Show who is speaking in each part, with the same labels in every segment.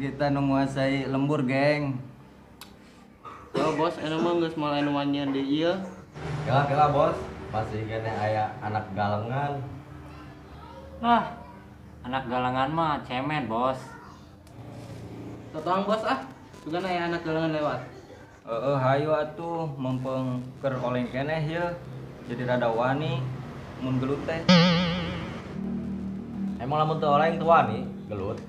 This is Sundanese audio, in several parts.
Speaker 1: Kita nu nguasai lembur, geng.
Speaker 2: Oh, bos, anu mah geus moal anu wanian deui ieu.
Speaker 3: Kela-kela, bos. Masih keneh aya anak galengan.
Speaker 4: Lah, anak galengan mah cemen, bos.
Speaker 2: Totoang bos ah, sugan aya anak galengan lewat.
Speaker 1: Heeh, hayu atuh mempeng keur oleng keneh ye. Jadi rada wani mun gelut teh.
Speaker 3: Emang lamun teu oleng teu wani gelut?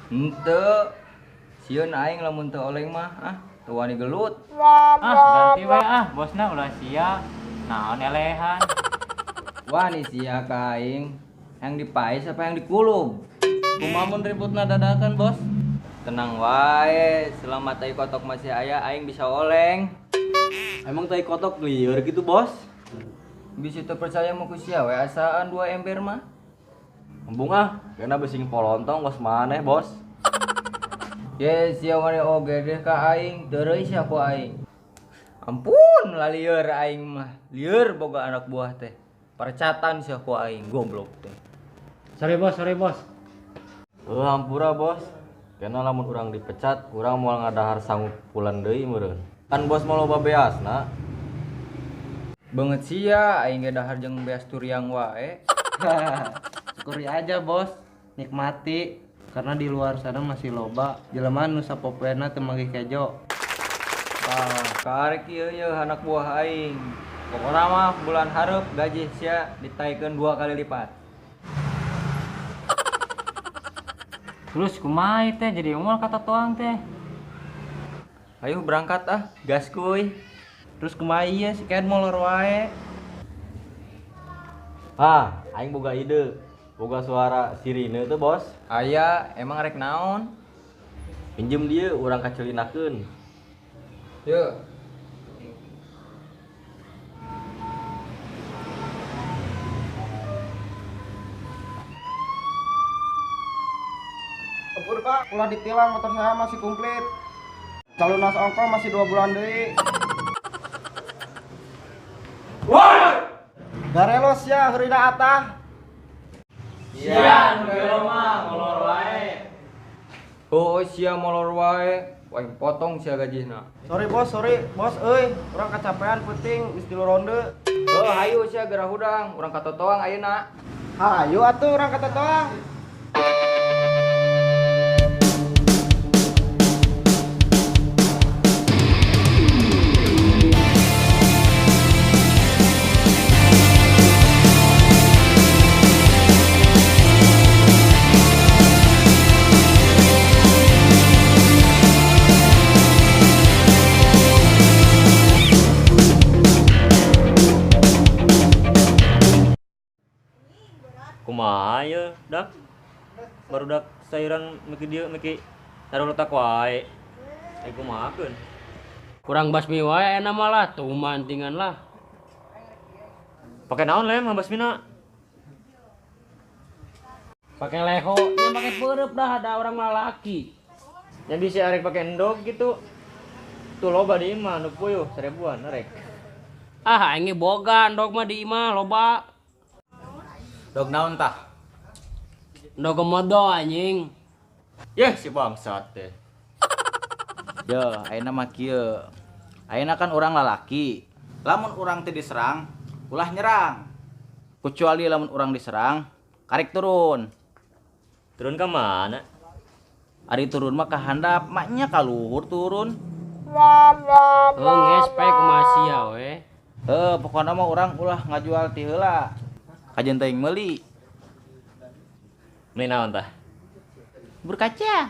Speaker 1: Henteu. Sieun aing lamun teu oleng mah, ah, teu wani gelut.
Speaker 4: Ah, ganti we ah, bosna ulah sia. Naon elehan.
Speaker 1: Wani sia ka aing. Yang dipais apa yang dikulub?
Speaker 2: Kumaha mun ributna dadakan, bos?
Speaker 1: Tenang wae, selama tai kotok masih aya aing bisa oleng.
Speaker 3: Emang tai kotok lieur gitu, bos?
Speaker 1: Bisa teu percaya mah ku sia we asaan 2 ember mah.
Speaker 3: Embung ah, kena besing polontong kos maneh, bos.
Speaker 1: Ye, sia wani oge deh ka aing, deureuy sia ku aing. Ampun, lalieur aing mah. Lieur boga anak buah teh. Percatan sia ku aing, goblok teh.
Speaker 4: Sorry bos, sorry bos.
Speaker 3: Heuh, hampura, bos. Kena lamun urang dipecat, urang moal ngadahar sangu pulan deui meureun. Kan bos mah loba beasna.
Speaker 1: Beungeut sia, aing ge dahar jeung beas turiang wae.
Speaker 2: Syukuri aja, bos. Nikmati karena di luar sana masih loba jelema nu sapopoena teu manggih kejo.
Speaker 1: Tah, karek ieu ye anak buah aing. Pokona mah bulan hareup gaji sia ditaikeun 2 kali lipat.
Speaker 4: Terus kumaha teh jadi umur kata toang teh.
Speaker 1: Ayo berangkat ah, gas kuy.
Speaker 2: Terus kumaha ieu si Ken molor wae.
Speaker 3: Ah, aing boga ide. Boga suara sirine tuh, bos.
Speaker 1: Aya, emang rek naon?
Speaker 3: Pinjem dia urang kacelinakeun.
Speaker 1: Ye.
Speaker 5: Ampun, Pak, ulah ditilang, motor saya masih komplit. Calunas ongkos masih 2 bulan deui. Wah! Garelos ya, heurina atah.
Speaker 1: Sia nu gelo mah molor wae. Oh, sia molor wae. Aing potong sia gajihna.
Speaker 5: Sorry bos, sorry bos euy, urang kacapean peuting geus 3 ronde.
Speaker 1: Heuh, hayu sia geura hudang, urang ka totoang ayeuna.
Speaker 5: Hayu atuh urang ka totoang.
Speaker 6: Kumaha ye, dak? Barudak sayuran meki dieu meki taruh letak wae. Ai kumahakeun?
Speaker 7: Kurang basmi wae aya mah lah, tuh mantingan lah.
Speaker 6: Pake naon lem basmina?
Speaker 7: Pake leho, nya pake peureub dah ada orang mah laki.
Speaker 6: Nya bisa arek pake endog gitu. Tuh loba di imah nu puyuh 1000-an arek.
Speaker 7: Ah, aing ge boga endog mah di imah loba.
Speaker 8: Dog naon tah?
Speaker 7: Endog komodo anjing.
Speaker 6: Yeh si bangsat teh.
Speaker 8: Yo, ayeuna mah kieu. Ayeuna kan urang lalaki. Lamun urang teh diserang, ulah nyerang. Kecuali lamun urang diserang, karek turun.
Speaker 6: Turun ka mana?
Speaker 8: Ari turun mah ka handap, maknya ka luhur turun.
Speaker 7: Heuh geus pae kumaha sia we.
Speaker 8: Heuh, pokona mah urang ulah ngajual ti heula. Kajen teuing meuli.
Speaker 6: Meuli naon tah?
Speaker 8: Bubur kacang.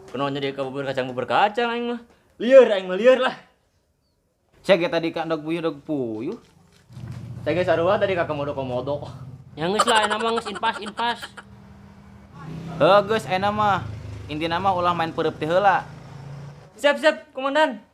Speaker 6: Kunaon jadi ka bubur kacang aing mah. Lieur aing mah lieur lah.
Speaker 8: Sia ge tadi ka endog puyuh endog puyuh.
Speaker 6: Sia ge sarua tadi ka komodo-komodo.
Speaker 7: Ya geus lah ayeuna mah geus inpas-inpas.
Speaker 8: Heuh geus ayeuna mah. Intina mah ulah main peureub teh heula.
Speaker 6: Siap siap komandan.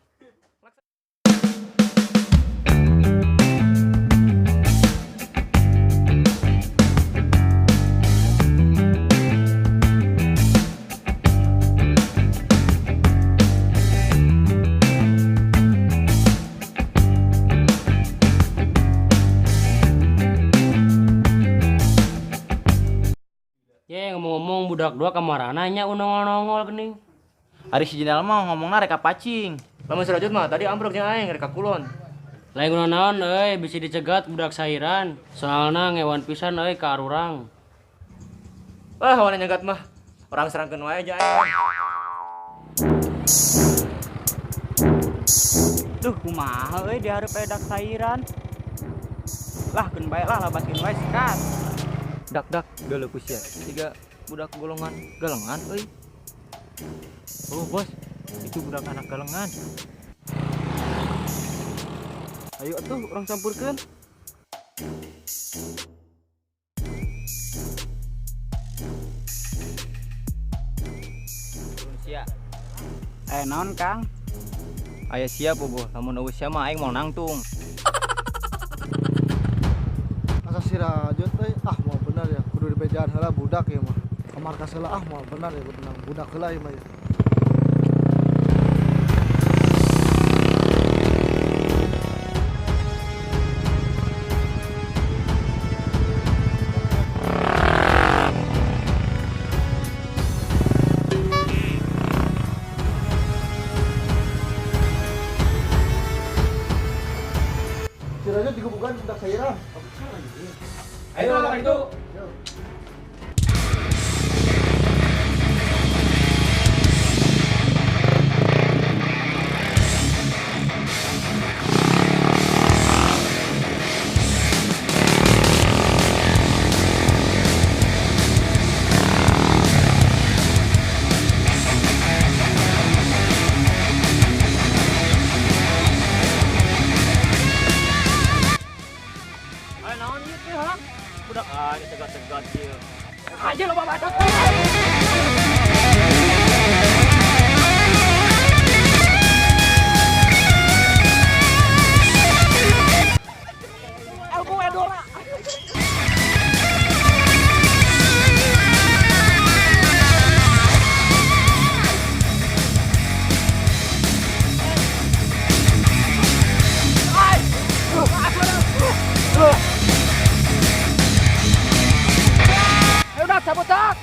Speaker 7: budak dua kamarana nya nongol-nongol geuning.
Speaker 8: Ari si Jenal mah ngomongna rek ka pacing.
Speaker 6: Lamun si Rajut mah tadi ambruk jeung aing rek ka kulon.
Speaker 7: Lain guna naon euy, bisi dicegat budak sairan. Soalna ngewan pisan euy ka arurang.
Speaker 6: Wah, hawana nyegat mah. Orang serangkeun wae aja aing.
Speaker 9: Duh, kumaha euy dihareup edak sairan. Lah keun bae lah labaskeun wae sikat.
Speaker 1: Dak dak geuleuh ku sia. Tiga budak golongan galengan euy.
Speaker 4: Oh, bos, itu budak anak galengan.
Speaker 2: Ayo atuh urang campurkeun.
Speaker 1: Turun sia.
Speaker 9: Eh naon Kang?
Speaker 1: Aya sia bogoh, lamun eueuh sia mah aing moal nangtung.
Speaker 5: Asa si Rajut euy, ah moal bener ya, kudu dibejaan heula budak ieu mah. Ka markas heula ah moal bener ya kudu menang budak heula ieu mah ya. Si Rajut digebukan budak sairan.
Speaker 1: Ayo lah itu.
Speaker 6: Ayo naon ieu teh, ha? Budak aing tegat-tegat ieu.
Speaker 7: Aja loba bacot.
Speaker 9: Aku Edora. Ayo udah cabut tak.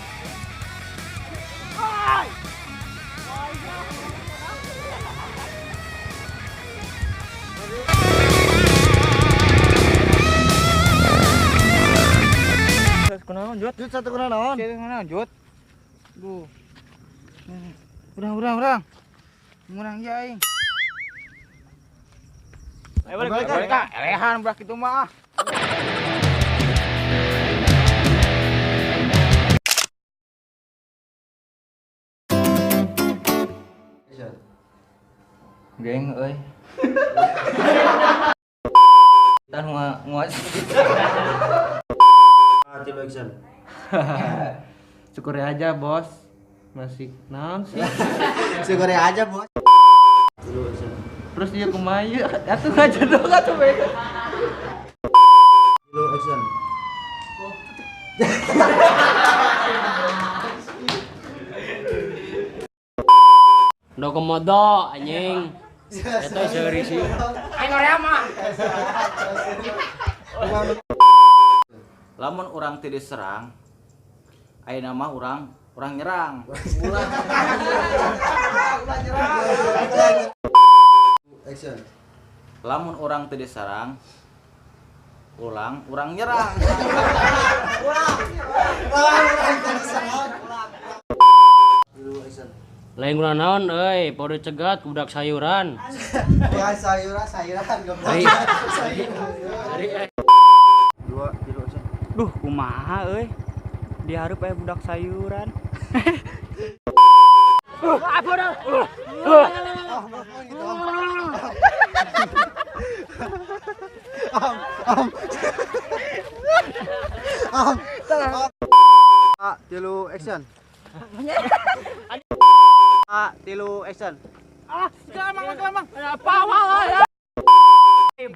Speaker 6: Kunaon, Jut?
Speaker 5: Jut satu kuna naon?
Speaker 2: Kunaon, Jut? Duh. Urang urang urang. Ngurang ieu aing.
Speaker 6: Ayo balik,
Speaker 5: Balik,
Speaker 6: balik.
Speaker 8: Mereka elehan budak kitu mah.
Speaker 1: Geng euy. Tan ngua ngua.
Speaker 5: Tilu action.
Speaker 2: Syukuri aja bos. Masih naon sih?
Speaker 5: Syukuri aja, Bos. Tilu action.
Speaker 2: Terus dia kumaha ieu? Atuh ngajedog atuh bae.
Speaker 5: Tilu action.
Speaker 7: Udah komodo anjing. Eta seuri sih.
Speaker 9: Aing hoream mah.
Speaker 8: Lamun urang teu diserang, ayeuna mah urang urang nyerang.
Speaker 5: Action.
Speaker 8: Lamun urang teu diserang, ulang urang nyerang.
Speaker 5: Tilu action.
Speaker 7: Lain guna naon euy, podo cegat budak sayuran.
Speaker 5: Ya sayuran sayuran goblok.
Speaker 7: Ari.
Speaker 5: Dua tilu action.
Speaker 9: Duh, kumaha euy. Dihareup aya budak sayuran.
Speaker 5: A tilu action. A tilu action.
Speaker 9: Ah, gelamang gelamang. Pawal ya.
Speaker 5: Itu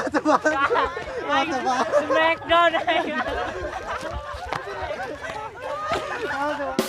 Speaker 5: itu banget. Itu banget.
Speaker 4: Smackdown.
Speaker 5: Mahal teh.